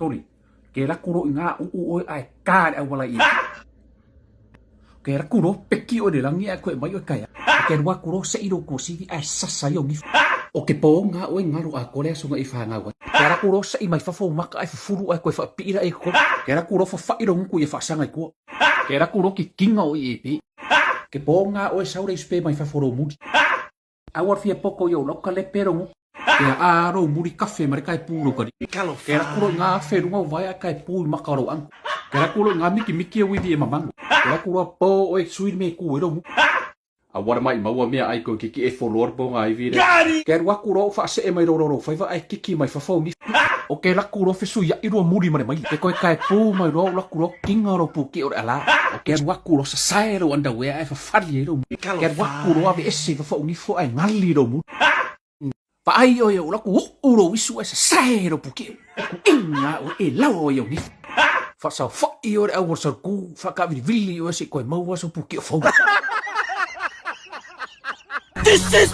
Sorry. Ke raku ro i ngā uu oe ae kā le auala i. Ke raku ro peki oe le langi ae koe mai oe kai. Ke rua ku ro sei ro kuosivi ae sasa i o ngifu. O ke pō ngā oe ngaro a kore aso nga i whāngau ai. Ke raku ro sei mai fafo maka ae fufuru ae koe whaapii ra e ko. Ke raku ro whawhai ro nguku i a whaasanga i kua. Ke raku ro ki kinga o i e pi. Ke pō ngā oe saure i spe mai fafo ro muri. Aua fia poko i ou lau ka lepe rongo. Ke a rou muri kawhe ma re kai pū rou kari. Ke raku rou i ngā awhe runga o vaea kai pū i maka rou ango. Ke raku rou i ngā mikimiki o wivi e mamango. Ke raku roa pō oe sui me kū e rou mu. A wara mai maua mea ai koe kiki e follower po ngā iwi re. Ke ruaku rou whaasee mai rou rou whaiva ai kiki mai whawhau ni. O ke raku rou fesu ia i rua muri ma re maile. Ke koe kai pū mai rou raku rou kinga rou pū ki o re ala. O ke ruaku rou sasae rou underwear ai whawhari ai rou muri. Ke ruaku rou ave ese i whawhau ngifo ai ngali rou muri. Vaai oe o raku uu rou isu ai sasae rou pū ki o. Ku inga oe e lawa oe o ngifo. Whaasau whai oe re au o sarku, whaakawiriwiri oe se koe maua so pū ki o whau. This is